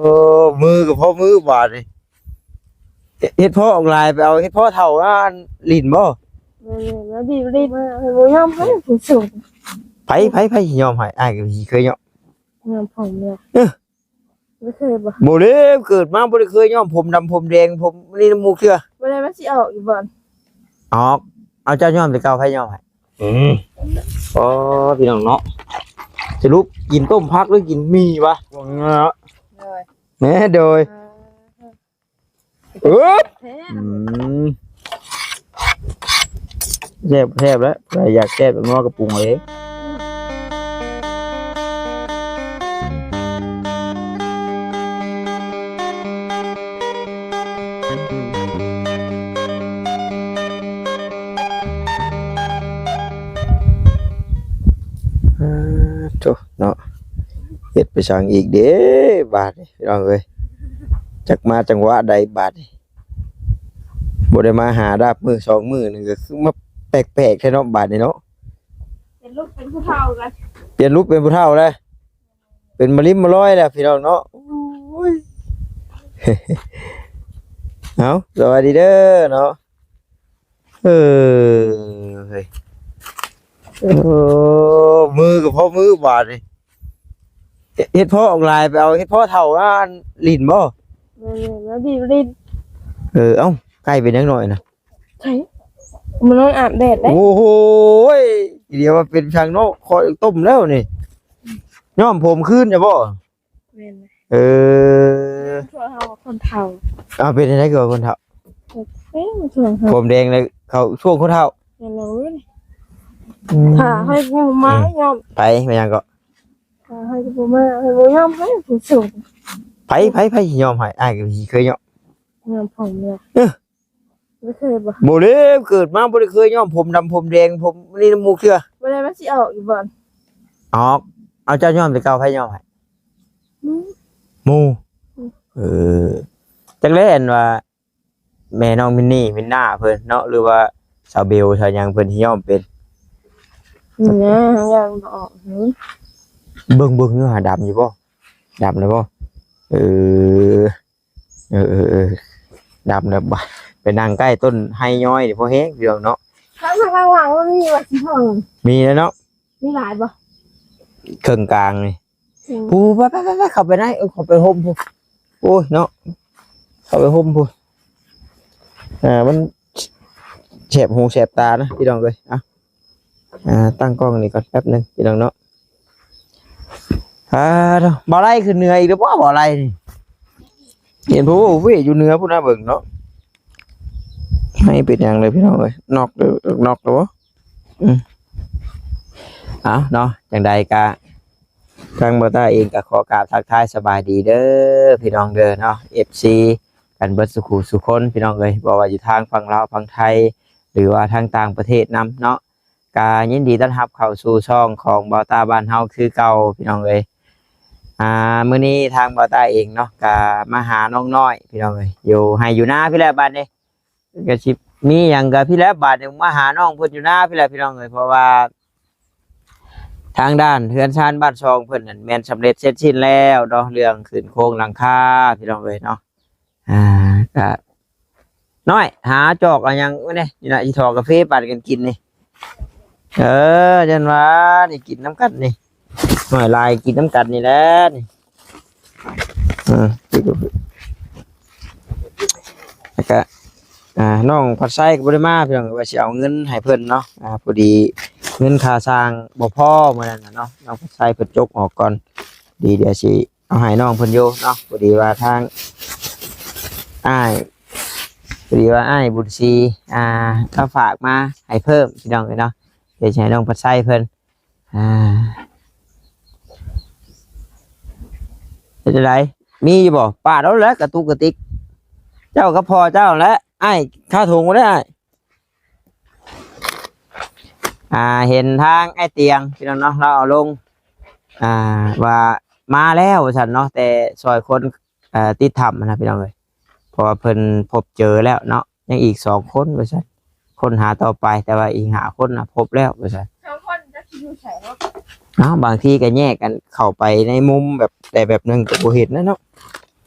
ໂອ້ ມືກໍພໍມືບາດນີ້ ເຮັດ ເຮັດເພາະອອກຫຼາຍ ໄປເອົາເຮັດເພາະເຖົ້າມາຫຼິ້ນບໍ່? ແມ່ນໆ ມາບີບຫຼິ້ນ ມາ ບໍ່ຍອມໃຫ້ຜູ້ສູງ ໃຜ ໃຜ ໃຜຊິຍອມໃຫ້? ອ້າຍກໍຊິເຄີຍຍອມ ຍອມຜົມເລີຍ ເອີ ບໍ່ເຄີຍບໍ່? ບໍ່ເລີຍ ເກີດມາບໍ່ໄດ້ເຄີຍຍ້ອມຜົມດຳຜົມແດງ ຜົມນີ້ນຳໝູ່ເທື່ອ ບໍ່ໄດ້ ມັນຊິອອກຢູ່ບໍ່? ອອກ ເອົາ ເຈົ້າຍ້ອມແຕ່ເກົ່າ ໃຜຍ້ອມໃຫ້? ອືມ ອໍ ພີ່ນ້ອງເນາະ ສະຫຼຸບກິນຕົ້ມຜັກ ຫຼື ກິນໝີ່ວະ? ໂດຍ ແມ່ນ ໂດຍ ອ່າ ອຶບ ແຊບ ອືມ ແຊບ ແຊບແລ້ວ ໃຜຢາກແຊບ ໝໍກະປຸງເອົາເອງ. ອາ ໂທ້ ເນາະ ເຮັດໄປສັງອີກເດ້ບາດນີ້ ພີ່ນ້ອງເອີຍ ຈັກມາຈັງຫວະໃດບາດນີ້ ບໍ່ໄດ້ມາຫາດາບມື້ສອງມື້ນີ້ ກໍຄືມາແປກໆແທ້ເນາະ ບາດນີ້ເນາະ ເປັນລູກເປັນຜູ້ເຖົ້າກັນ ປ່ຽນລູກເປັນຜູ້ເຖົ້າແລ້ວ ເປັນມາລິມມາລອຍແລ້ວ ພີ່ນ້ອງເນາະ ໂອ້ຍ ເອົາ ສະບາຍດີເດີເນາະ. ເອີ ເຮີ້ຍ ໂອ້ ມືກໍພໍມືບາດນີ້ ເຮັດ ເຮັດເພາະອອກຫຼາຍ ໄປເອົາເຮັດເພາະເຖົ້າມາຫຼິ້ນບໍ່? ແມ່ນໆ ມາບີບຫຼິ້ນ ເອີ ເອົ້າ ໄກ່ເປັນຫຍັງນ້ອຍນະ? ໄກ່ ມັນນອນອາບແດດເດ້ ໂອ້ໂຫຍ ດຽວວ່າເປັນຊ່າງເນາະ ຂ້ອຍຕົ້ມແລ້ວນີ້ ຍ້ອມຜົມຄືນຈະບໍ່? ແມ່ນ ເອີ ຊ່ວງເຮົາຄົນເຖົ້າ ເອົາ ເປັນຈັ່ງໃດຄືວ່າຄົນເຖົ້າ? ເປັນຊ່ວງເຮົາ ຜົມແດງເລີຍ ເຂົ້າຊ່ວງຄົນເຖົ້າ ແມ່ນແລ້ວເວີຍ ອືມ ຖ້າໃຫ້ບໍ່ມາ ອືມ ຍອມ ໃຜ ແມ່ນຫຍັງເກາະ? ຖ້າໃຫ້ບໍ່ມາ ໃຫ້ບໍ່ຍອມໃຫ້ຜູ້ສູງ ໃຜ ໃຜ ໃຜຊິຍອມໃຫ້? ອ້າຍກໍຊິເຄີຍຍອມ ຍອມຜົມເລີຍ ເອີ ບໍ່ເຄີຍບໍ່? ບໍ່ເລີຍ ເກີດມາບໍ່ໄດ້ເຄີຍຍ້ອມຜົມດຳຜົມແດງ ຜົມນີ້ນຳໝູ່ເທື່ອ ບໍ່ໄດ້ ມັນຊິອອກຢູ່ບໍ່? ອອກ ເອົາ ເຈົ້າຍ້ອມແຕ່ເກົ່າ ໃຜຍ້ອມໃຫ້? ໝູ່ ໝູ່ ອືມ ເອີ ຈັກແລ້ວ ອັນວ່າແມ່ນ້ອງມິນນີ້ ມິນນາເພິ່ນເນາະ ຫຼືວ່າສາວເບວ ສາວຫຍັງ ເພິ່ນຊິຍ້ອມເປັນ ນີ້ນະ ຍັງບໍ່ອອກຫື ເບິ່ງ ເບິ່ງຢູ່ຫາ ດຳຢູ່ບໍ່? ດຳແລ້ວບໍ່? ເອີ ເອີ ເອີ ເອີ ດຳແລ້ວບໍ່? ໄປນັ່ງໃກ້ຕົ້ນໄຮຍ້ອຍນີ້ພໍແຮງ ພີ່ນ້ອງເນາະ ຂ້າງຫຼັງມັນມີວ່າສີທອງ ມີແລ້ວເນາະ ມີຫຼາຍບໍ່? ເຄິ່ງກາງນີ້ ອືມ ຜູ້ ໄປ ໄປ ໄປ ໄປ ເຂົ້າໄປໃນ ເອີ ເຂົ້າໄປຮົ່ມພຸ້ນ ໂອ້ຍເນາະ ເຂົ້າໄປຮົ່ມພຸ້ນ ອ່າ ມັນແສບຫູແສບຕານະ ພີ່ນ້ອງເອີຍ ເອົາ ອ່າ ຕັ້ງກ້ອງນີ້ກ່ອນແປັບໜຶ່ງ ພີ່ນ້ອງເນາະ ອ່າ ເນາະ ບໍ່ໄລ່ຂຶ້ນເໜືອອີກແລ້ວບໍ່ ບໍ່ໄລ່ນີ້ ເຫັນຜູ້ເວຢູ່ເໜືອພຸ້ນນະ ເບິ່ງເນາະ ໃຫ້ເປັນຫຍັງເລີຍ ພີ່ນ້ອງເອີຍ ນອກເດີ ນອກແລ້ວບໍ່? ອືມ ເອົາເນາະ ຈັ່ງໃດກະ ທາງບ່າວຕ້າເອງກໍຂໍກາບທັກທາຍສະບາຍດີເດີ ພີ່ນ້ອງເດີເນາະ ເອັຟຊີ ກັນເບິດສູ່ຄູ່ສູ່ຄົນ ພີ່ນ້ອງເອີຍ ບໍ່ວ່າຢູ່ທາງຝັ່ງລາວ ຝັ່ງໄທ ຫຼືວ່າທາງຕ່າງປະເທດນຳເນາະ ກໍຍິນດີຕ້ອນຮັບເຂົ້າສູ່ຊ່ອງຂອງບ່າວຕ້າບ້ານເຮົາຄືເກົ່າ ພີ່ນ້ອງເອີຍ ອ່າ ມື້ນີ້ທາງບ່າວຕ້າເອງເນາະ ກໍມາຫານ້ອງນ້ອຍ ພີ່ນ້ອງເອີຍ ຢູ່ໄຮ່ຢູ່ນາພີ້ແຫຼະບາດນີ້ ກໍຊິມີຫຍັງກໍພີ້ແຫຼະ ບາດນີ້ມາຫານ້ອງເພິ່ນຢູ່ນາພີ້ແຫຼະ ພີ່ນ້ອງເອີຍ ເພາະວ່າທາງດ້ານເຮືອນຊານບ້ານຊ່ອງເພິ່ນນັ້ນແມ່ນສຳເລັດເສັດສິ້ນແລ້ວເນາະ ເລື່ອງຂຶ້ນໂຄງຫຼັງຄາ ພີ່ນ້ອງເອີຍເນາະ ອ່າ ກະນ້ອຍ ຫາຈອກເອົາຫຍັງໄວ້ແດ່ ນີ້ນະ ຊິຖອກກາເຟປັ່ນກັນກິນນີ້ ເອີ ຈັ່ງວ່ານີ້ກິນນຳກັນນີ້ ນ້ອຍຫຼາຍກິນນຳກັນນີ້ແຫຼະນີ້ ເອີ ແລ້ວກະ ອ່າ ນ້ອງພັດໄຊກໍບໍ່ໄດ້ມາ ພີ່ນ້ອງ ວ່າຊິເອົາເງິນໃຫ້ເພິ່ນເນາະ ອ່າ ພໍດີເງິນຄ່າສ້າງບໍ່ພໍມື້ນັ້ນນະເນາະ ນ້ອງພັດໄຊເພິ່ນຈົກອອກກ່ອນ ດີ ດຽວຊິເອົາໃຫ້ນ້ອງເພິ່ນຢູ່ເນາະ ພໍດີວ່າທາງອ້າຍ ພໍດີວ່າອ້າຍບຸນສີ ອ່າ ເຂົາຝາກມາໃຫ້ເພີ່ມ ພີ່ນ້ອງເອີຍເນາະ ດຽວຊິໃຫ້ນ້ອງພັດໄຊເພິ່ນ ອ່າ ເຮັດຈັ່ງໃດ? ມີຢູ່ບໍ່? ປາດເອົາແຫຼະກະຕຸກກະຕິກ ເຈົ້າກັບພໍ່ເຈົ້າແຫຼະ ອ້າຍຄາຖົງບໍ່ໄດ້ອ້າຍ ອ່າ ເຫັນທາງອ້າຍຕຽງ ພີ່ນ້ອງເນາະ ລາວເອົາລົງ ອ່າ ວ່າມາແລ້ວວ່າຊັ້ນເນາະ ແຕ່ຊ່ອຍຄົນ ເອີ ຕິດຖ້ຳຫັ້ນນະ ພີ່ນ້ອງເອີຍ ເພາະວ່າເພິ່ນພົບເຈີແລ້ວເນາະ ຍັງອີກສອງຄົນວ່າຊັ້ນ ຄົ້ນຫາຕໍ່ໄປ ແຕ່ວ່າອີກຫ້າຄົນນະພົບແລ້ວວ່າຊັ້ນ ສອງຄົນຈັກຊິຢູ່ໃສເນາະ ເນາະ ບາງທີກໍແຍກກັນເຂົ້າໄປໃນມຸມແບບໃດແບບໜຶ່ງກໍບໍ່ເຫັນນະເນາະ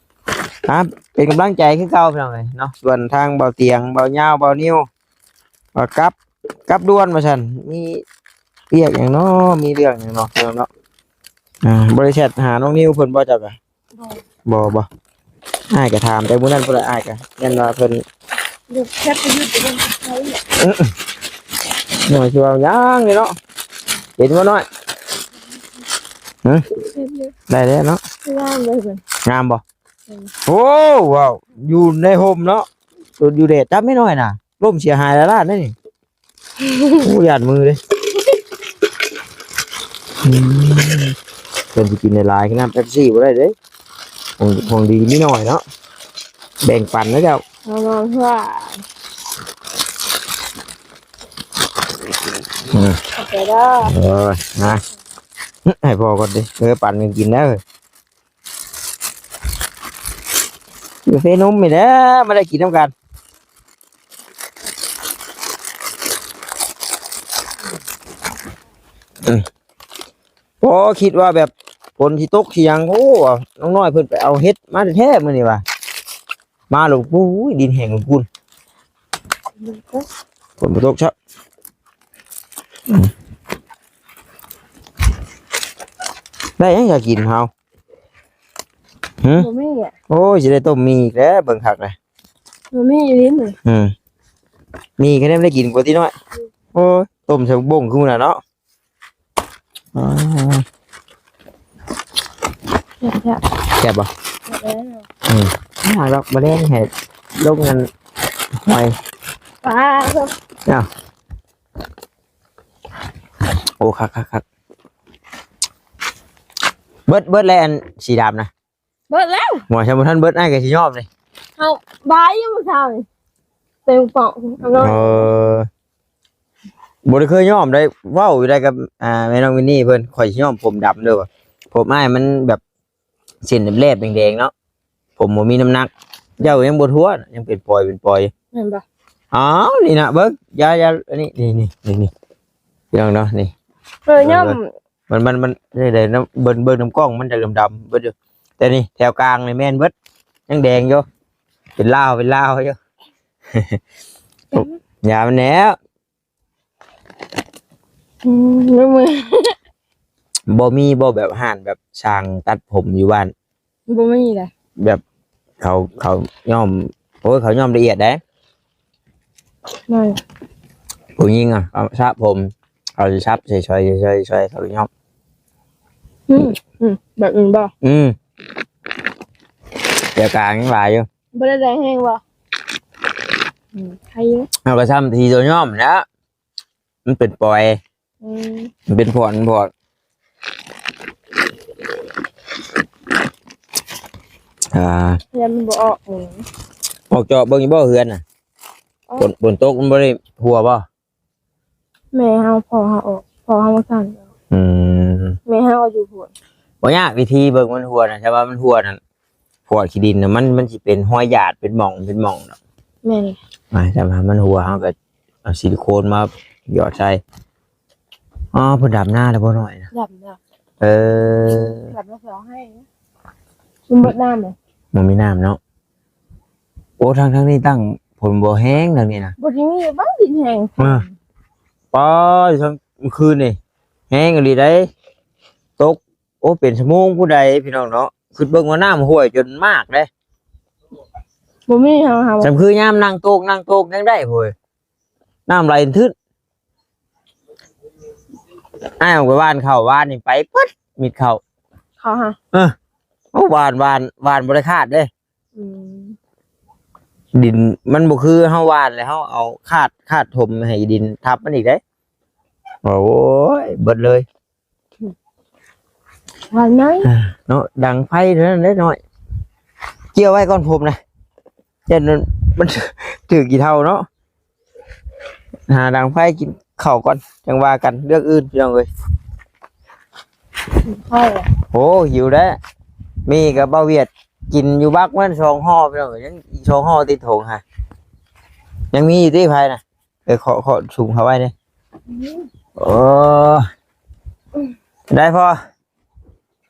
ອ່າ ເປັນກຳລັງໃຈຄືເກົ່າພີ່ນ້ອງເອີຍເນາະ. ສ່ວນທາງເບົາຕຽງ ເບົາຍາວ ເບົານິວ ວ່າກັບ ກັບດ່ວນວ່າຊັ້ນ. ມີວຽກຫຍັງເນາະ ມີເລື່ອງຫຍັງເນາະ ພີ່ນ້ອງເນາະ? ອ່າ ບໍ່ໄດ້ແຊັດຫານ້ອງນິວເພິ່ນບໍ່ ເຈົ້າກະ? ບໍ່ ບໍ່ ບໍ່. ອ້າຍກະຖາມແຕ່ມື້ນັ້ນພຸ້ນລະ ອ້າຍກະຢ້ານວ່າເພິ່ນ ແຊັດໄປຢູ່ ນ້ອຍຊິເວົ້າຫຍັງນີ້ເນາະ. ເຫັນບໍ່ນ້ອຍ? ຫຶ? ເຫັນຢູ່ ໄດ້ແລ້ວເນາະ. ງາມເລີຍເພິ່ນ ງາມບໍ່? ໂອ້ ວ້າວ ຢູ່ໃນຮົ່ມເນາະ ຢູ່ແດດ ຈັບແມ່ນ້ອຍນະ ລົ້ມເສຍຫາຍຫຼາຍລ້ານເດ້ນີ້. ໂອ້ ຢ້ານມືເດ້. ອືມ ເພິ່ນຊິກິນຫຼາຍໆ ຄືນ້ຳເປັບຊີບໍ່ໄດ້ເດ້. ຂອງ ຂອງດີມີໜ້ອຍເນາະ ແບ່ງປັນນະເຈົ້າ. ເອົາມາເພື່ອ ອືມ ຂອບໃຈເດີ. ເອີ ນະ ໃຫ້ພໍ່ກ່ອນເດ້. ເອີ ປັນກັນກິນເດີ. ກາເຟນົມນີ້ແຫຼະ ມາໄດ້ກິນນຳກັນ. ອືມ ໂອ້ ຄິດວ່າແບບຝົນຊິຕົກຊິຫຍັງ. ໂອ້ ນ້ອງນ້ອຍເພິ່ນໄປເອົາເຫັດມາແທ້ໆ ມື້ນີ້ວ່າ ມາແລ້ວ ໂອ້ຍ ດິນແຫ້ງພຸ້ນ ຝົນບໍ່ຕົກຊະ. ອືມ ໄດ້ຫຍັງຢາກກິນເຮົາ? ຫຶ? ບໍ່ມີອະ. ໂອ້ຍ ຊິໄດ້ຕົ້ມໝີ່ອີກແລ້ວ ເບິ່ງຄັກແລ້ວ. ບໍ່ມີອີ່ຫຼີ. ອືມ ໝີ່ກະໄດ້ ໄດ້ກິນກວ່າຕິນ້ອຍ. ໂອ້ຍ ຕົ້ມໃສ່ບົກບົ້ງຄືມື້ນັ້ນເນາະ. ອໍ ແຊບໆ ແຊບບໍ່? ແຊບແລ້ວ. ອືມ ຫາດອກ ບໍ່ແລງໃຫ້ລົງນັ້ນ ຫອຍ ປາ. ອ້າວ ໂອ້ ຄັກໆໆ. ເບິດ ເບິດແລ້ວ ອັນສີດຳນະ. ເບິດແລ້ວ. ໝໍ ຊັ້ນບໍ່ທັນເບິດ ອ້າຍກໍຊິຍອມເດ້. ເຮົາບາຍຢູ່ມື້ເຊົ້ານີ້ ເຕັມປ່ອງ. ເອີ ບໍ່ໄດ້ເຄີຍຍອມໄດ້. ເວົ້າຢູ່ໄດ້ກັບ ອ່າ ແມ່ນ້ອງວິນນີ້ເພິ່ນ ຂ້ອຍຊິຍອມຜົມດຳເດີ້ວ່າ ຜົມອ້າຍມັນແບບ ເສັ້ນແຫຼບໆ ແດງໆ ເນາະ ຜົມບໍ່ມີນ້ຳໜັກ. ເຈົ້າຍັງບໍ່ທົ່ວ ຍັງເປັນປອຍເປັນປອຍ. ແມ່ນບໍ່? ອ້າວ ນີ້ນະ ເບິ່ງ ຢ່າໆ ອັນນີ້ ນີ້ໆ ພີ່ນ້ອງເນາະ ນີ້. ເອີ ຍອມ ມັນ ມັນ ມັນ ເບິ່ງ ເບິ່ງນຳກ້ອງມັນຈະດຳໆ ເບິດຢູ່ ແຕ່ນີ້ແຖວກາງນີ້ແມ່ນເບິດ ຍັງແດງຢູ່ ເປັນລາວ ເປັນລາວຢູ່. ຢ່າມັນແຫຼະ. ອືມ ບໍ່ມີບໍ່ ແບບຮ້ານແບບຊ່າງຕັດຜົມຢູ່ບ້ານ? ບໍ່ມີເດ້. ແບບເຂົາ ເຂົາຍ້ອມ ໂອ້ຍ ເຂົາຍ້ອມລະອຽດເດ້. ແມ່ນ ຜູ້ຍິງອະ ເອົາສະຜົມ ເຂົາຊິສັບໃສ່ ຊ່ອຍ ຊ່ອຍ ຊ່ອຍ ເຂົາຍ້ອມ. ອືມ ອືມ ແບບອື່ນບໍ່? ອືມ ແຕ່ກາງຍັງຫຼາຍຢູ່. ບໍ່ໄດ້ແດງແຮງບໍ່? ອືມ ໃຄຢູ່. ເຮົາກໍຊ້ຳທີ່ຕົວຍ້ອມແຫຼະ ມັນເປັນປອຍ. ອືມ ມັນເປັນພອນ ພອນ ອ່າ ເຮືອນມັນບໍ່ອອກ. ອືມ ອອກຈອບເບິ່ງຢູ່ບໍ່ເຮືອນນະ? ອອກ. ຝົນ ຝົນຕົກມັນບໍ່ໄດ້ຮົ່ວບໍ່? ແມ່ເຮົາ ພໍ່ເຮົາອອກ ພໍ່ເຮົາມາສັ່ນ. ອືມ ແມ່ເຮົາກໍຢູ່ພຸ້ນ. ບໍ່ຍາກ ວິທີເບິ່ງມັນຮົ່ວນະ ຖ້າວ່າມັນຮົ່ວນັ້ນ ພວກຂີ້ດິນນະ ມັນ ມັນຊິເປັນຮອຍຢາດ ເປັນໝ່ອງ ເປັນໝ່ອງດອກ. ແມ່ນ. ອ່າ ຖ້າວ່າມັນຮົ່ວ ເຮົາກໍເອົາຊິລິໂຄນມາຫຍອດໃສ່. ອໍ ເພິ່ນດຳນາແລ້ວບໍ່ນ້ອຍນະ? ດຳແລ້ວ. ເອີ ດຳແລ້ວ ເຂົາໃຫ້ ມັນເບິດນ້ຳເລີຍ ບໍ່ມີນ້ຳເນາະ. ໂອ້ ທາງ ທາງນີ້ຕັ້ງ ຝົນບໍ່ແຮງທາງນີ້ນະ. ບໍ່ໄດ້ມີບ້ານດິນແຮງ. ເອີ ປ້າ ທາງມື້ຄືນນີ້ແຮງອີ່ຫຼີໃດ໋ ຕົກ ໂອ້ ເປັນຊົ່ວໂມງຜູ້ໃດພີ່ນ້ອງເນາະ. ຄິດເບິ່ງວ່ານ້ຳຫ້ວຍຈົນມາກເດ້. ບໍ່ມີເຮົາ ເຮົາ ສ່ຳຄືຍາມນັ່ງໂຕກ ນັ່ງໂຕກຍັງໄດ້ໂຫຍ ນ້ຳໄຫຼທຶດ. ອ້າຍອອກໄປຫວ່ານເຂົ້າຫວ່ານນີ້ໄປເບິດ ມິດເຂົ້າ ເຂົ້າຫາ. ເອີ ໂອ້ ຫວ່ານ ຫວ່ານ ຫວ່ານບໍ່ໄດ້ຄາດເດ້. ອືມ ດິນມັນບໍ່ຄືເຮົາຫວ່ານແລ້ວ ເຮົາເອົາຄາດ ຄາດຖົມໃຫ້ດິນທັບມັນອີກເດ້. ໂອ້ຍ ເບິດເລີຍ. ຫວ່ານໄໝ? ເນາະ ດັງໄຟເທົ່ານັ້ນເດ້ນ້ອຍ. ກ່ຽວໄວ້ກ່ອນຜົມນະ ຢ້ານມັນ ມັນຖືກຂີ້ເຖົ້າເນາະ. ຫາດັງໄຟກິນເຂົ້າກ່ອນ ຈັ່ງວ່າກັນເລື່ອງອື່ນ ພີ່ນ້ອງເອີຍ. ໂອ້ ຫິວແລ້ວ. ມີກັບບ່າວຫວຽດກິນຢູ່ບັກມັນສອງຫໍ່ ພີ່ນ້ອງເອີຍ. ຍັງອີກສອງຫໍ່ຕິດຖົງຫະ ຍັງມີຢູ່ຕິ ໄຜນະ? ເອີ ເຄາະ ເຄາະຊຸມເຂົ້າໄວ້ເດ້. ອືມ ໂອ້ ໄດ້ພໍ.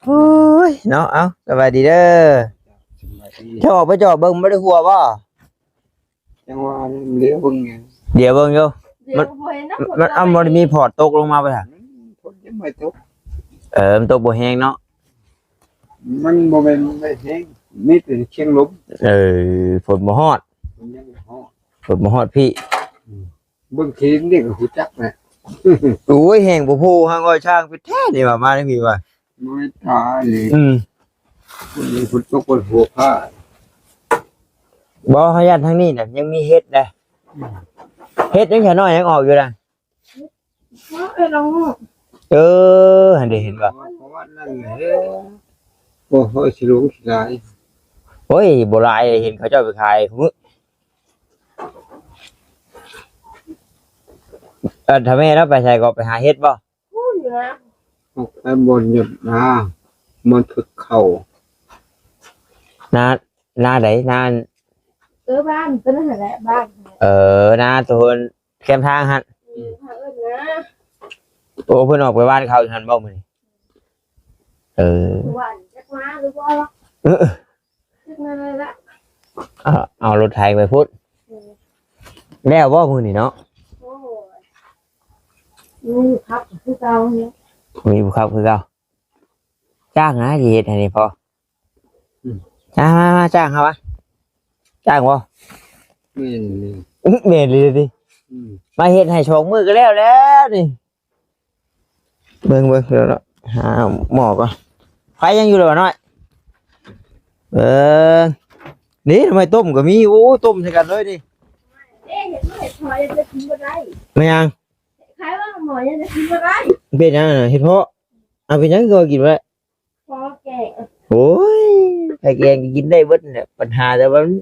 ໂອ້ຍ ເນາະ ເອົ້າ ສະບາຍດີເດີ. ເຈົ້າອອກໄປຈອດເບິ່ງ ບໍ່ໄດ້ຮົ່ວບໍ່? ຈັ່ງວ່ານີ້ ຫຼຽວເບິ່ງຢູ່ ຫຼຽວເບິ່ງຢູ່. ມັນ ມັນ ເອົາ ບໍ່ໄດ້ມີພອດຕົກລົງມາບໍ່? ມັນ ຝົນຍັງບໍ່ຕົກ. ເອີ ມັນຕົກບໍ່ແຮງເນາະ. ມັນບໍ່ແມ່ນບໍ່ແຮງ ມີແຕ່ຄຽງລົມ. ເອີ ຝົນບໍ່ຮອດ ຝົນຍັງບໍ່ຮອດ ຝົນບໍ່ຮອດພີ້. ອືມ ເບິ່ງຂີ້ດິນນີ້ກໍຮູ້ຈັກແຫຼະ. ໂອ້ຍ ແຮງບໍ່ໂພຫາງອຍຊ້າງໄປແທ້ນີ້ວ່າ ມາທາງພີ້ວ່າ ໂອ້ຍ ຕາຍເລີຍ. ອືມ ຄົນນີ້ຝົນຕົກ ຄົນຫົວຜ້າ. ບໍ່ ເຮົາຢ້ານທາງນີ້ນະ ຍັງມີເຫັດເດ້. ອືມ ເຫັດຍັງແຄ່ນ້ອຍ ຍັງອອກຢູ່ນະ. ເອີ ເອີ ຫັ້ນເດ ເຫັນບໍ່? ເພາະວ່ານັ້ນແຫຼະ ໂອ້ຍ ຊິຫຼົງຊິຫຼາຍ. ໂອ້ຍ ບໍ່ຫຼາຍ ເຫັນເຂົາເຈົ້າໄປຂາຍມື້. ເອີ ຖ້າແມ່ລາວໄປໃສກໍໄປຫາເຫັດບໍ່? ພຸ້ນນະ ອອກໄປບ່ອນຫຍັງນາ ມັນຖືກເຂົ້າ ນາ ນາໃດ? ນາ ເອີ ບ້ານຕົວນັ້ນແຫຼະ ບ້ານ. ເອີ ນາຕົວ ແຄມທາງຫັ້ນ. ອືມ ເພິ່ນນາ ໂອ້ ເພິ່ນອອກໄປຫວ່ານເຂົ້າຢູ່ຫັ້ນບໍ່ມື້ນີ້? ເອີ ຫວ່ານຈັກມາຫຼືບໍ່? ເອີ ຈັກມາແລ້ວລະ. ເອົາ ເອົາລົດໄຖໄປພຸ້ນ. ເອີ ແລ້ວບໍ່ມື້ນີ້ເນາະ? ໂອ້ຍ ມີຜູ້ຂັບຄືເກົ່ານີ້ ມີຜູ້ຂັບຄືເກົ່າ. ຈ້າງນະ ຊິເຮັດໃຫ້ນີ້ພໍ. ອືມ ຈ້າງ ມາ ມາ ຈ້າງເຮົາມາ ຈ້າງບໍ່? ແມ່ນ ອືມ ແມ່ນເລີຍຕິ. ອືມ ມາເຮັດໃຫ້ສອງມື້ກໍແລ້ວແລ້ວນີ້. ເບິ່ງ ເບິ່ງ ເບິ່ງເນາະ ຫາໝໍ້ກ່ອນ. ໄຟຍັງຢູ່ເລີຍບໍ່ນ້ອຍ? ເບິ່ງ ນີ້ ໜໍ່ໄມ້ຕົ້ມກໍມີ. ໂອ້ ຕົ້ມໃສ່ກັນເລີຍນີ້. ເດ້ ເຮັດໜ້ອຍພໍ ຍັງຈະກິນບໍ່ໄດ້. ແມ່ນຫຍັງ? ຂາຍວ່າໝໍ້ຍັງຈະກິນບໍ່ໄດ້. ເປັນຫຍັງນະ? ເຮັດເພາະ. ເອົາ ເປັນຫຍັງຄືວ່າກິນບໍ່ໄດ້? ພໍແກງ. ໂອ້ຍ ໃຜແກງກໍກິນໄດ້ເບິດແຫຼະ ບັນຫາແຕ່ວ່າມັນ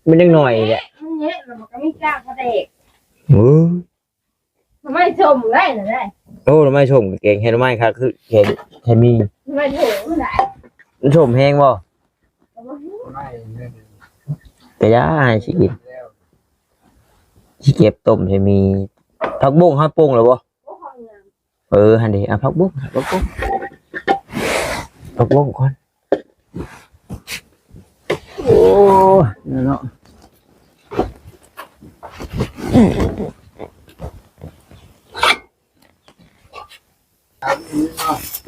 ມັນຍັງໜ້ອຍແຫຼະ. ມັນແຍະ ແລ້ວມັນກໍມີກາກປາແດກ. ໂອ້ຍ ໜໍ່ໄມ້ສົ້ມໄດ້ນະໄດ້. ໂອ້ ໜໍ່ໄມ້ສົ້ມກໍແກງໃສ່ໜໍ່ໄມ້ຄັກ ຄືແກງໃສ່ໝີ່. ໜໍ່ໄມ້ຖົມໄດ້. ມັນສົ້ມແຮງບໍ່? ກໍບໍ່ຮູ້. ກະຢ່າໃຫ້ຊິກິນ ຊິເກັບຕົ້ມໃສ່ໝີ່. ຜັກບົ້ງເຮົາປຸງແລ້ວບໍ່? ບໍ່ ເອົາຫຍັງ. ເອີ ຫັ້ນເດ ເອົາຜັກບົ້ງ ຜັກບົ້ງ ຜັກບົ້ງກ່ອນ. ໂອ້ ເນາະ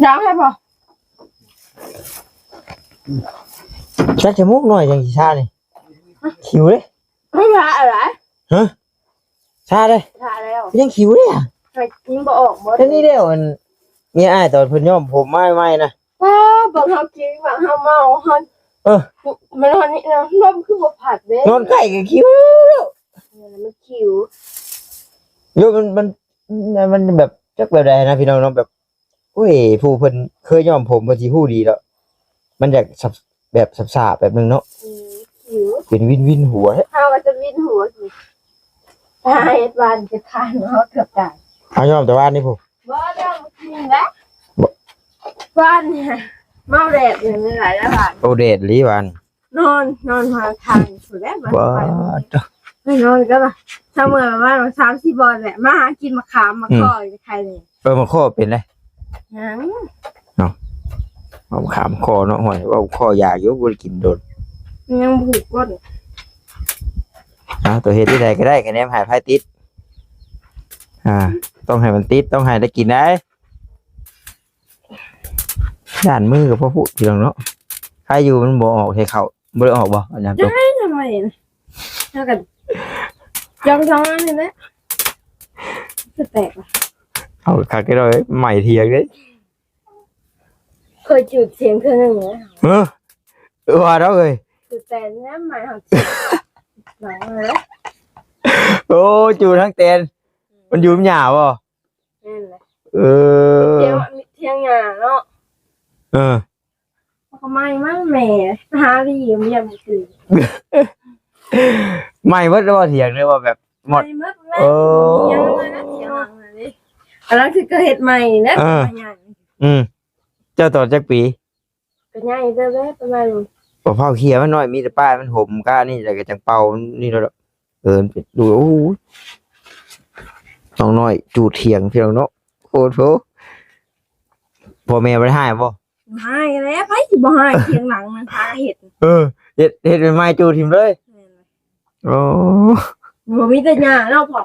ຢາກໃຫ້ບໍ່? ຈັກຈະມຸກໜ້ອຍຈັ່ງຊິຊານີ້ ຫິວເດ້. ເພິ່ນວ່າອະໄລ? ຮະ? ຊາເດ້? ຊາແລ້ວ. ຍັງຫິວເດ້. ມັນບໍ່ອອກບໍ່? ແຕ່ນີ້ແລ້ວ ອັນ ເມຍອ້າຍຕອນເພິ່ນຍ້ອມຜົມມາໃໝ່ໆນະ. ປ້າ ບັກເຮົາກິນ ບັກເຮົາເມົາຫັ້ນ. ເອີ ມັນນອນນີ້ນະ ລົມຄືບໍ່ພັດເດ້. ນອນໃກ້ກໍຫິວແລ້ວ. ເອີ ມັນຫິວ. ໂຍ ມັນ ມັນ ມັນແບບ ຈັກແບບໃດນະພີ່ນ້ອງເນາະ ແບບ ໂອ້ຍ ຜູ້ເພິ່ນເຄີຍຍ້ອມຜົມເພິ່ນຊິຮູ້ດີເນາະ ມັນຢາກສາບ ແບບສາບໆແບບໜຶ່ງເນາະ. ອືມ ຫິວ ເປັນວິນໆຫົວແທ້. ເຮົາກໍຈະວິນຫົວຢູ່ ຕາຍ ວານຈະຄານເຮົາເກືອບຕາຍ. ເຮົາຍ້ອມແຕ່ວານນີ້ພຸ້ນ. ບໍ່ ຍ້ອມກິນແລ້ວ. ບໍ່ ວານນີ້ເມົາແດດນີ້ຫຼາຍແລ້ວວານ. ໂອ້ ແດດອີ່ຫຼີວານ. ນອນ ນອນຫາທາງພຸ້ນແຫຼະ. ບໍ່ ໄປນອນກໍລະ ຊະເໝີປະມານສາມສີ່ບ່ອນແຫຼະ ມາຫາກິນໝາກຂາມ ໝາກ ອືມ ຄໍ້ຢູ່ໃນໄຂ່ນີ້. ເອີ ໝາກຄໍ້ເປັນໃດ? ຍັງ. ເອົາ ເອົາໝາກຂາມຄໍ້ເນາະ. ຫ້ວຍ ເວົ້າຄໍ້ຢາກຢູ່ ບໍ່ໄດ້ກິນດົນ ຍັງບໍ່ຮູ້ກົ້ນ. ເອົາ ໂຕເຮັດໃດກໍໄດ້ ຄະແນນໃຫ້ໄປຕິດ. ອ່າ ຕ້ອງໃຫ້ມັນຕິດ ຕ້ອງໃຫ້ໄດ້ກິນໄດ. ຢ້ານມືກໍພໍພຸດ ພີ່ນ້ອງເນາະ. ໃຄຢູ່ມັນບໍ່ອອກໃສ່ເຂົ້າ. ບໍ່ໄດ້ອອກບໍ່? ອັນນັ້ນ ຈະໃຫ້ທຳໄມ? ເຮົາກໍຈ້ອງໆອັນນີ້ແຫຼະ ຈະແຕກ. ເອົາຄັກເດີ ໄໝ້ຖຽງເດ້. ເຄີຍຈູດຖຽງເທື່ອໜຶ່ງແລ້ວ. ເອີ ວ່າດອກເອີຍ. ຈູດແຕ່ນະ ໄໝ້ເຮົາ. ໂອ້ ຈູດທັງແຕນ. ມັນຢູ່ນຳຫຍ້າບໍ່? ແມ່ນແຫຼະ. ເອີ ຖຽງ ຖຽງຫຍ້າເນາະ. ເອີ ເອົາໄມ້ມາແມ່ ຫາວຽມ ວຽມຄືນ. ໄໝ້ເບິດແລ້ວບໍ່ຖຽງ ຫຼືວ່າແບບໝົດ? ໄໝ້ເບິດແລ້ວ. ໂອ້ ຍັງເລີຍນະຖຽງຫຼັງນີ້ ກຳລັງຊິເກີດເຮັດໃໝ່ເດ້. ເອີ ອືມ ເຈົ້າຕອນຈັກປີ? ກໍໃຫຍ່ເຕີບແລ້ວ ປະມານ ບໍ່ເຜົາເຂຍມັນໜ້ອຍ ມີແຕ່ປ້າຍມັນຫົມກະນີ້ ແລ້ວກໍຈັ່ງເປົ່ານີ້ໂລດ. ເອີ ເປັນດູ ໂອ້ ນ້ອງນ້ອຍຈູດຖຽງ ພີ່ນ້ອງເນາະ. ໂອ້ໂຫ ພໍ່ແມ່ບໍ່ໄດ້ຮ້າຍບໍ່? ຮ້າຍແລ້ວ ໃຜຊິບໍ່ຮ້າຍ ທຽງຫຼັງນະ ຫາເຮັດ ເອີ ເຮັດ ເຮັດໃໝ່ໆ ຈູຖິ້ມເລີຍ ແມ່ນ ໂອ້ ບໍ່ມີແຕ່ຫຍ້າເນາະພໍ່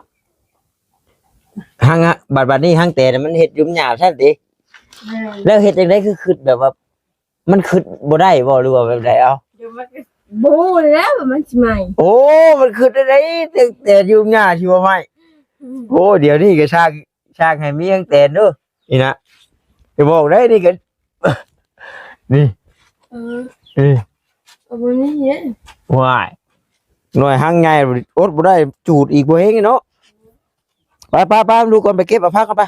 ຫາງ ບາດ ບາດນີ້ຫາງແຕນມັນເຮັດຢູ່ຫຍ້າຊັ້ນຕິ ແມ່ນ ແລ້ວເຮັດຈັ່ງໃດ ຄື ຄຶດແບບວ່າ ມັນຄຶດບໍ່ໄດ້ບໍ່ ຫຼືວ່າແບບໃດ ເອົ້າ ດຽວມັນກໍບໍ່ຮູ້ແລ້ວວ່າມັນຊິໄໝ້ ໂອ້ ມັນຄຶດໄດ້ໃດ ແຕ່ ແຕ່ຢູ່ຫຍ້າຊິບໍ່ໄໝ້ ອືມ ໂອ້ ດຽວນີ້ກໍສ້າງ ສ້າງໃຫ້ມີຫາງແຕນເດີ້ ນີ້ນະ ຈະບອກໄດ້ນີ້ກໍ ນີ້ ເອີ ນີ້ ກໍບໍ່ມີເດ້ ວ້າຍ ໜ່ວຍຫາງໃຫຍ່ ອົດບໍ່ໄດ້ ຈູດອີກບໍ່ເຮັງເນາະ ໄປໆໆ ລູກກ່ອນ ໄປເກັບເອົາຜັກກ່ອນ ໄປ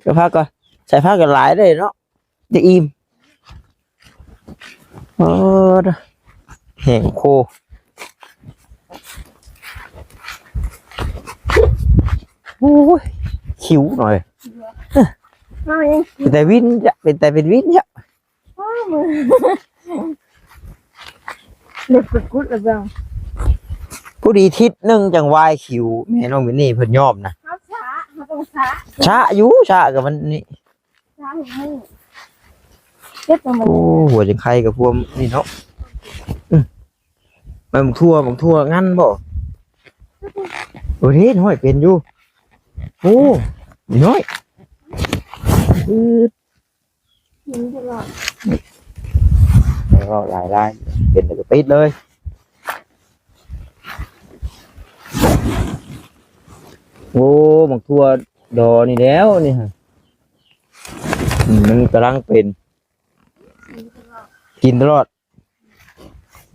ເກັບຜັກກ່ອນ ໃສ່ຜັກກໍຫຼາຍເດ້ເນາະ ຈະອີ່ມ ເອີ ແຫ້ງໂຄ ໂອ້ຍ ຄິວໜ່ອຍ ເປັນແຕ່ວິນ ເປັນແຕ່ເປັນວິນ ໂອ້ຍ ເລັບກໍກຸດແລ້ວເບິ່ງ ພໍດີທິດໜຶ່ງຈັ່ງວາຍຄິວ ແມ່ນ້ອງມິນນີ້ເພິ່ນຍອມນະ ເຮົາຊ້າ ເຮົາຕ້ອງຊ້າ ຊ້າຢູ່ ຊ້າກໍມັນນີ້ ຊ້າຢູ່ ເກັບຕົວມັນ ໂອ້ ຫົວຈັ່ງໄຄກັບພວມນີ້ເນາະ ອື ບັກຖົ່ວ ບັກຖົ່ວງັນບໍ່ ໂອ້ ເດ້ ນ້ອຍເປັນຢູ່ ໂອ້ ນ້ອຍ ອື ເວົ້າຫຼາຍໆ ເປັນແລ້ວກໍຕິດເລີຍ ໂອ້ ບັກຖົ່ວດໍນີ້ແລ້ວນີ້ ມັນກຳລັງເປັນ ກິນຕະຫຼອດ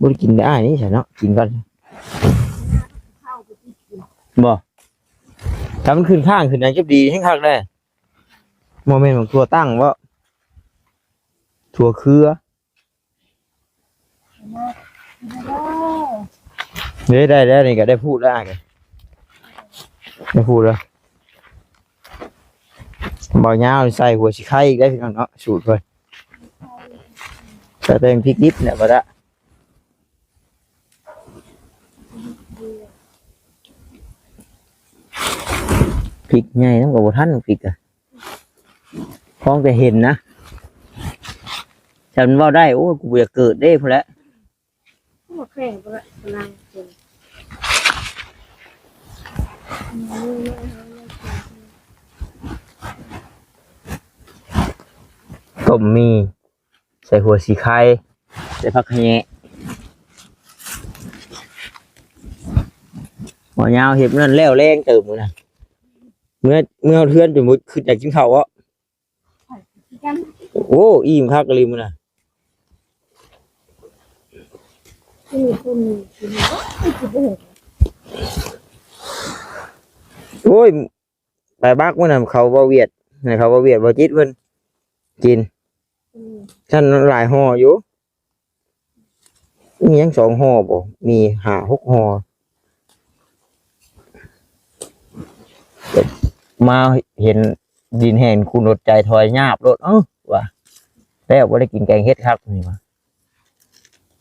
ບໍ່ໄດ້ກິນແຕ່ອ້າຍນີ້ຊະເນາະ ກິນກ່ອນ ບໍ່ ຖ້າມັນຂຶ້ນຂ້າງຂຶ້ນຫຍັງ ຈະດີແຮງຄັກແດ່ ບໍ່ແມ່ນບັກຖົ່ວຕັ້ງບໍ່ ຖົ່ວເຄືອ ເດ້ ໄດ້ແລ້ວ ນີ້ກໍໄດ້ພູດແລ້ວ ໄດ້ພູດແລ້ວ ເບົາຍາວໃສ່ຫົວສີໄຄອີກໄດ້ພີ່ນ້ອງເນາະ ສູດເພິ່ນ ໃສ່ແປ້ງພິກດິບແຫຼະ ບໍ່ໄດ້ ພິກໃຫຍ່ນຳກໍບໍ່ທັນ ພິກອະ ພໍແຕ່ເຫັນນະ ຄັນເວົ້າໄດ້ ໂອ້ຍ ກູບໍ່ຢາກເກີດເດ້ພຸ້ນແຫຼະ ບໍ່ແຂງບໍ່ລະ ກຳລັງເປັນ ຕົ້ມໝີ່ ໃສ່ຫົວສີໄຄ ໃສ່ຜັກຂະແຍງ ບໍ່ຍາວເຮັດນັ້ນແລ້ວແລງເຕີບມື້ນະ ເມື່ອ ເມື່ອເຮືອນຈົນບໍ່ຄິດຢາກກິນເຂົ້າເນາະ ໂອ້ ອີ່ມຄັກອີ່ຫຼີມື້ນະ ໂອ້ຍ ໄປບັກມື້ນັ້ນເຂົາເວົ້າຫວຽດ ໃຫ້ເຂົາເວົ້າຫວຽດ ບໍ່ຈິດເພິ່ນກິນ ອືມ ຊັ້ນຫຼາຍຫໍ່ຢູ່ ມີຫຍັງສອງຫໍ່ບໍ່ ມີຫ້າຫົກຫໍ່ ມາເຫັນດິນແຫ້ງ ຄູລົດໃຈຖອຍຍາບໂລດ ເອົ້າ ວ່າ ແລ້ວບໍ່ໄດ້ກິນແກງເຫັດຄັກນີ້ວ່າ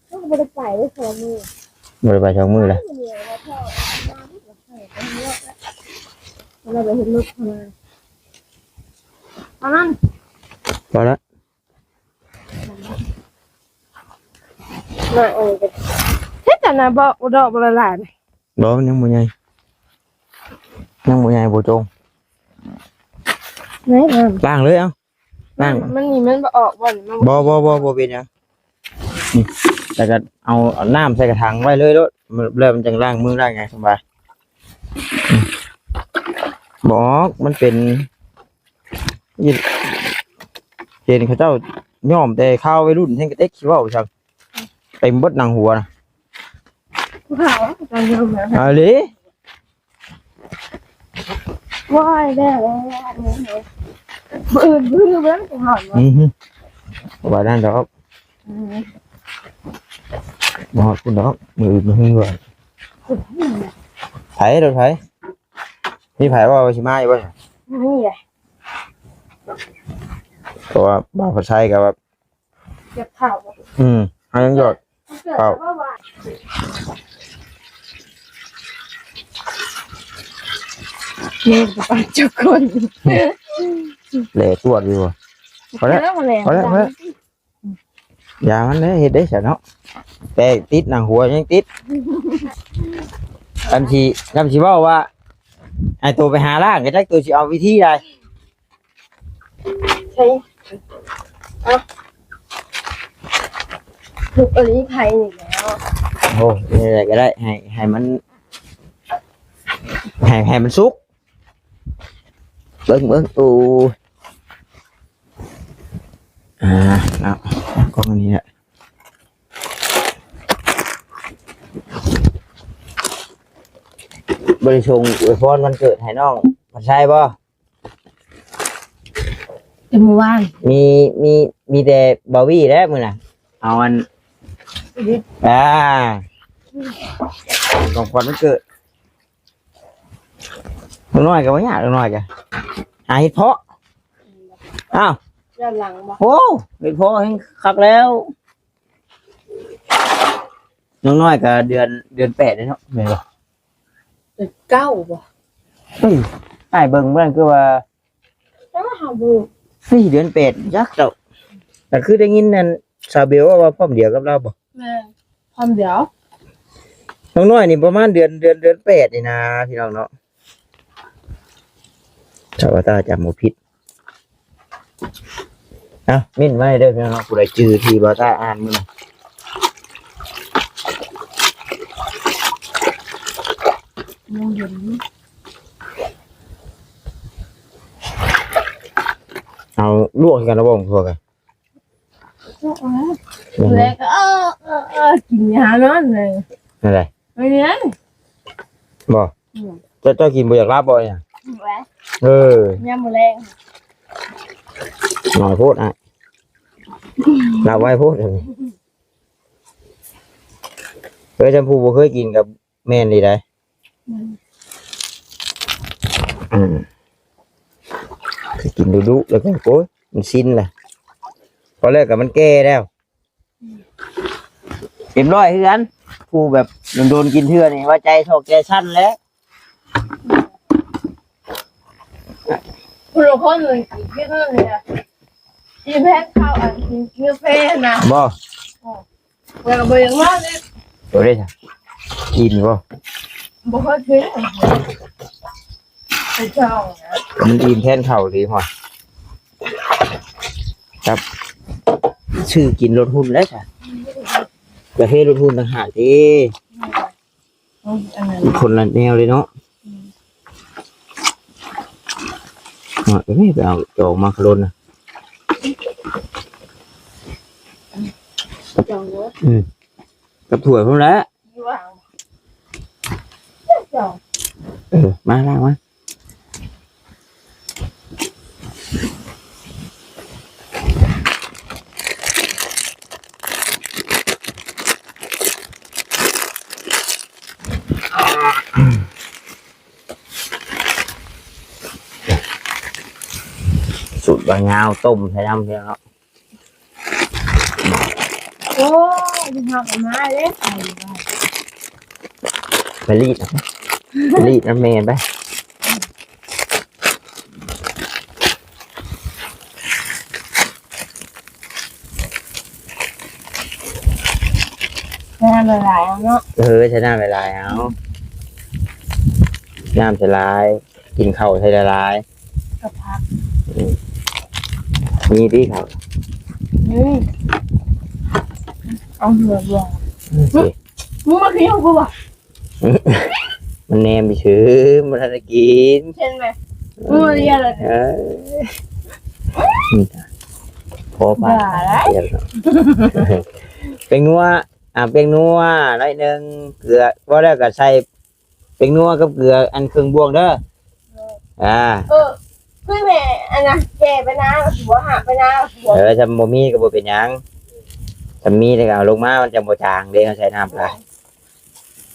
ເຮົາກໍບໍ່ໄດ້ໄປໄດ້ສອງມື້ ບໍ່ໄດ້ໄປສອງມື້ແລ້ວ ເຮົາໄປເຮັດລົດເຮົາມາ ເອົານັ້ນ ພໍລະ ມາເອົາເຮັດອັນນະ ບໍ່ ບໍ່ດອກບໍ່ລະລາຍ ບໍ່ ມັນຍັງບໍ່ໃຫຍ່ ຍັງບໍ່ໃຫຍ່ ບໍ່ຈົ່ງ ໄດ້ ລ້າງເລີຍ ເອົາ ນັ້ນ ມັນນີ້ມັນບໍ່ອອກບໍ່ ນີ້ມັນບໍ່ ບໍ່ ບໍ່ ບໍ່ເປັນຫຍັງ ນີ້ ແລ້ວກໍເອົາ ເອົານ້ຳໃສ່ກະຖາງໄວ້ເລີຍໂລດ ແລ້ວມັນຈັ່ງລ້າງມືລ້າງຫຍັງສະບາຍ ບໍ່ອອກ ມັນເປັນ ເຫັນເຂົາເຈົ້າຍ້ອມແຕ່ຄາວໄວລຸ້ນ ແຮງກະເຕັກ ຊິເວົ້າຈັ່ງ ເຕັມເບິດໜັງຫົວນະ ຜູ້ເຖົ້າ ເຈົ້າຍອມແລ້ວ ເອົາເລີຍ ວ້າຍແລ້ວ ມື້ອື່ນ ມື້ອື່ນເບິ່ງກ່ອນ ອືຮຶ ບໍ່ວ່ານັ້ນດອກ ອືມ ບໍ່ຮອດພຸ້ນດອກ ມື້ອື່ນ ມື້ຮື ໃຜ ລົດໃຜ ມີໃຜເວົ້າວ່າຊິມາອີກບໍ່? ບໍ່ມີເດ້ ເພາະວ່າບ່າວພັດໄຊກໍແບບ ເກັບເຂົ້າບໍ່? ອືມ ເຮົາຍັງຢອດເຂົ້າ ແມ່ນປານເຈົ້າຄົນ ແຫຼະຕວດຢູ່ບໍ່? ພໍແລ້ວ ພໍແລ້ວ ພໍແລ້ວ ຢ່າມັນເດ້ ເຮັດໄດ້ຊະເນາະ ແຕ່ຕິດໜັງຫົວຍັງຕິດ. ຄັນຊິ ຄັນຊິເວົ້າວ່າໃຫ້ໂຕໄປຫາລ້າງ ກໍຈັກໂຕຊິເອົາວິທີໃດ. ໃຊ່ ເອົາ ທຸບອັນນີ້ໄຜນີ້ແລ້ວ. ໂອ້ ນີ້ແຫຼະກໍໄດ້ ໃຫ້ ໃຫ້ມັນ ໃຫ້ ໃຫ້ມັນສຸກ. ເບິ່ງ ເບິ່ງ ໂອ້ ອ່າ ເອົາ ເອົາກ້ອງອັນນີ້ແຫຼະ. ບໍ່ໄດ້ສົ່ງອວຍພອນວັນເກີດໃຫ້ນ້ອງພັນໄຊບໍ່? ແຕ່ມື້ວານ ມີ ມີ ມີແຕ່ບາວີແຫຼະມື້ນະ ເອົາອັນ ອ່າ ຂອງຂວັນວັນເກີດ. ລຸງນ້ອຍກໍບໍ່ຍາກ ລຸງນ້ອຍກໍຫາເຫັດເພາະ. ອ້າວ ຍ້ອນຫຼັງບໍ່? ໂອ້ ເຫັດເພາະແຮງຄັກແລ້ວ. ລຸງນ້ອຍກໍເດືອນ ເດືອນແປດເດ້ເນາະ ແມ່ນບໍ່? ເດືອນເກົ້າບໍ່? ເອີ ອ້າຍເບິ່ງເບິ່ງຄືວ່າ ແຕ່ວ່າເຮົາບໍ່ ເຮີ້ຍ ເດືອນແປດຈັກເຈົ້າ. ກໍຄືໄດ້ຍິນນັ້ນ ຊາວເບວເວົ້າວ່າພ້ອມດຽວກັບລາວບໍ່? ແມ່ນ ພ້ອມດຽວ. ນ້ອງນ້ອຍນີ້ປະມານເດືອນ ເດືອນ ເດືອນແປດນີ້ນາ ພີ່ນ້ອງເນາະ ຖ້າວ່າຕາຈຳບໍ່ຜິດ. ເອົ້າ ເມັ້ນໄວ້ເດີພີ່ນ້ອງເນາະ ຜູ້ໃດຈື່ທີ່ບໍ່ຕາອ່ານມື້ນະ. ຍັງເຢັນຢູ່ ເອົາລວກໃຫ້ກັນລະບໍ່? ລວກກັນ ແລ້ວກໍ ເອີ ເອີ ເອີ ກິນຢານອນເລີຍ. ອັນໃດ? ອັນນີ້ ບໍ່? ອືມ ເຈົ້າ ເຈົ້າກິນບໍ່ຢາກຫຼັບບໍ່ຫຍັງ? ແລ້ວ ເອີ ຍາມມື້ແລງ ໜ້ອຍໂພດ ອ້າຍ ຫຼັບໄວໂພດ. ເອີ ຈຳຜູ້ບໍ່ເຄີຍກິນກໍແມ່ນອີ່ໃດ. ອືມ ອືມ ຄືກິນດຸໆ ແລ້ວກໍ ໂອ້ຍ ມັນຊິນແລ້ວ ພໍແລ້ວກໍມັນແກ່ແລ້ວ. ເອັມຮ້ອຍຄືກັນ ຜູ້ແບບໂດນໆກິນເທື່ອນີ້ວ່າໃຈຊອກໃຈສັ່ນແລ້ວ. ຜູ້ລາງຄົນກິນເທື່ອນີ້ນະ ກິນແທນເຂົ້າ ອັນ ກິນກາແຟນະ ບໍ່? ໂອ້ ແລ້ວກໍບໍ່ຢາກນອນອີກ. ໂຕເດ້ ກິນບໍ່? ບໍ່ຄ່ອຍກິນ ໄປເຈົ້ານະ ມັນອີ່ມແທນເຂົ້າດີກວ່າ. ຄັບ ຊື້ກິນລົດຫຸ່ນແລ້ວຊະ ກາເຟລົດຫຸ່ນຕ່າງຫາກຕິ ອືມ ຄົນລະແນວເລີຍເນາະ. ອືມ ເນາະ ໄປເອົາຈອງມາຄາໂລນນະ ຈອງເດີ ອືມ ກັບຖ້ວຍພຸ້ນແຫຼະ. ເອີ ມາ ລ້າງມາ. ສູດບາງຍາວ ຕົ້ມໃສ່ນ້ຳເນາະ. ໂອ້ຍ ເຮົາກໍມາເດ້ ໄປລີດ ໄປລີດນຳແມ່ໄປ. ໃສ່ນ້ຳຫຼາຍໆເອົາເນາະ. ເອີ ໃສ່ນ້ຳຫຼາຍໆເອົາ ນ້ຳໃສ່ຫຼາຍ ກິນເຂົ້າໃສ່ຫຼາຍໆ ກັບຜັກ. ອືມ ມີຕິເຂົ້າ? ອືມ ເອົາເຫືອບວງ. ອືມ ໂອເຄ ມຶງມາກິນຂອງກູບໍ່? ມັນແນມຊື່ ບໍ່ທັນໄດ້ກິນ ເຫັນໄໝ? ເອີ ພໍປາກ. ແປ້ງນົວ ອ່າ ແປ້ງນົວໜ້ອຍໜຶ່ງ ເກືອ ບໍ່ແລ້ວກໍໃສ່ ແປ້ງນົວກັບເກືອ ອັນເຄິ່ງບ່ວງເດີ. ເອີ ອ່າ ເອີ ຄືແມ່ອັນນະ ແກ່ໄປນາ ບໍ່ຫາໄປນາ. ເອີ ຖ້າບໍ່ມີກໍບໍ່ເປັນຫຍັງ ຖ້າມີແລ້ວກໍເອົາລົງມາ ມັນຈະບໍ່ຈາງເດ້ ເຮົາໃສ່ນ້ຳຫຼາຍ.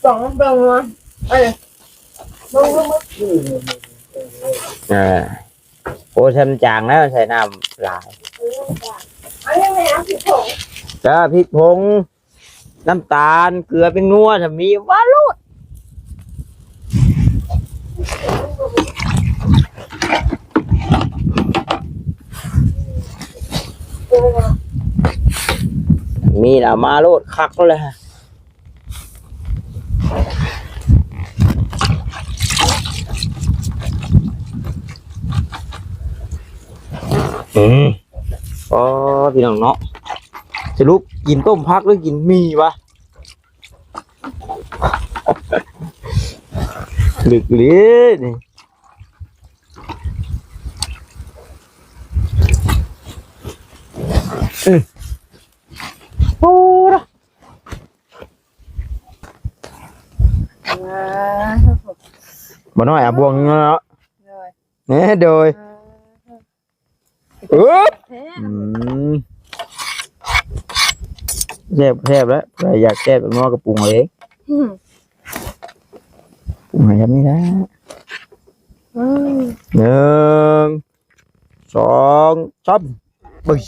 ສອງເບິ່ງວ່າ ເອີ ເບິ່ງ ເບິ່ງ ເບິ່ງ ເອີ ໂອ້ ຊ້ຳຈາງແລ້ວ ໃສ່ນ້ຳຫຼາຍ. ເອີ ອັນນີ້ແມ່ນເອົາພິກຜົງ ຈ້າ ພິກຜົງ ນ້ຳຕານ ເກືອ ແປ້ງນົວ ຖ້າມີວ່າໂລດ. ມີນເອົາມາໂລດ ຄັກໂລດແຫຼະ. ອືມ ອໍ ພີ່ນ້ອງເນາະ ສະຫຼຸບກິນຕົ້ມຜັກ ຫຼື ກິນໝີ່ວະ? ລຶກເລີຍນີ້. ອືມ ໂອ້ ບໍ່ນ້ອຍ ເອົາບ່ວງໜຶ່ງເນາະ. ໂດຍ ເອີ ໂດຍ. ອ່າ ອຶບ ແຊບ ອືມ ແຊບ ແຊບແລ້ວ ຜູ້ໃດຢາກແຊບແບບນັ້ນກໍປຸງເອົາເອງ. ອືມ ປຸງໃຫ້ແບບນີ້ແຫຼະ. ອືມ ໜຶ່ງ ສອງ ສາມ ບຶ້ຍ.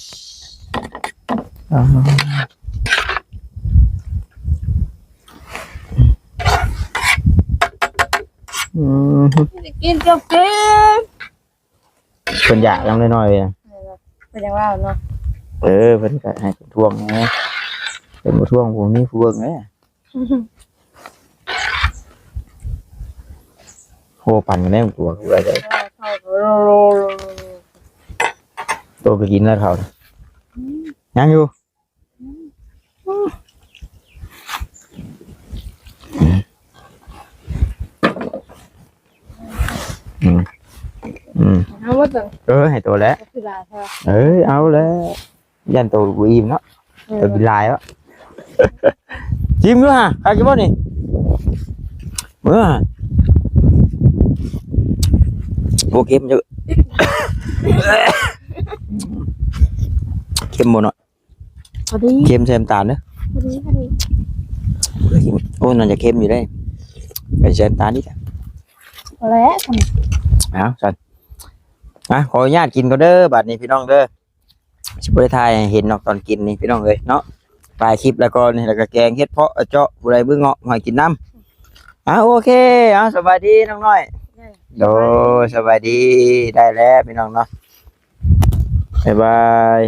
ອືມ ກິນເຈົ້າກິນ. ເພິ່ນຢາກນຳໜ້ອຍໆ ເພິ່ນຍັງວ່າເນາະ. ເອີ ເພິ່ນກໍໃຫ້ເພິ່ນທວງແດ່ ເພິ່ນບໍ່ທວງບໍ່ມີຜູ້ເບິ່ງເດ້. ໂຫ ປັ່ນກັນແດ່ຕົວະ ໂຕກໍກິນແລ້ວເຂົາ. ອືມ ຍັງຢູ່. ອືມ ອືມ ອືມ ເອົາໝົດເລີຍ. ເອີ ໃຫ້ໂຕແຫຼະ ເອົາຄືຫຼາຍແທ້. ເອີ ເອົາແຫຼະ ຢ້ານໂຕບໍ່ອີ່ມເນາະ. ເອີ ໂຕກິນຫຼາຍວະ. ຊີມດູຫາ ຄັກຢູ່ບໍ່ນີ້? ເອີ ໂອເຄ ມັນຈະ ເຄັມບໍ່ເນາະ? ພໍດີ ເຄັມໃສ່ນ້ຳຕານເດີ. ພໍດີ ພໍດີ. ໂອ້ ໜ້າຈະເຄັມຢູ່ເດ້ ໃສ່ນ້ຳຕານອີກ. ພໍແລ້ວ. ເອົາຊັ້ນ ອ່ະ ຂໍອະນຸຍາດກິນກ່ອນເດີ ບາດນີ້ພີ່ນ້ອງເດີ. ຊິບໍ່ໄດ້ຖ່າຍໃຫ້ເຫັນນອກຕອນກິນນີ້ພີ່ນ້ອງເອີຍເນາະ. ຖ່າຍຄລິບແລ້ວກໍນີ້ ແລ້ວກໍແກງເຫັດເຜາະເຈາະ ຜູ້ໃດເບິ່ງເງາະໃຫ້ກິນນຳ. ອ່າ ໂອເຄ ເອົາ ສະບາຍດີນ້ອງນ້ອຍ. ໂດຍ ສະບາຍດີ. ໄດ້ແລ້ວພີ່ນ້ອງເນາະ ບາຍບາຍ.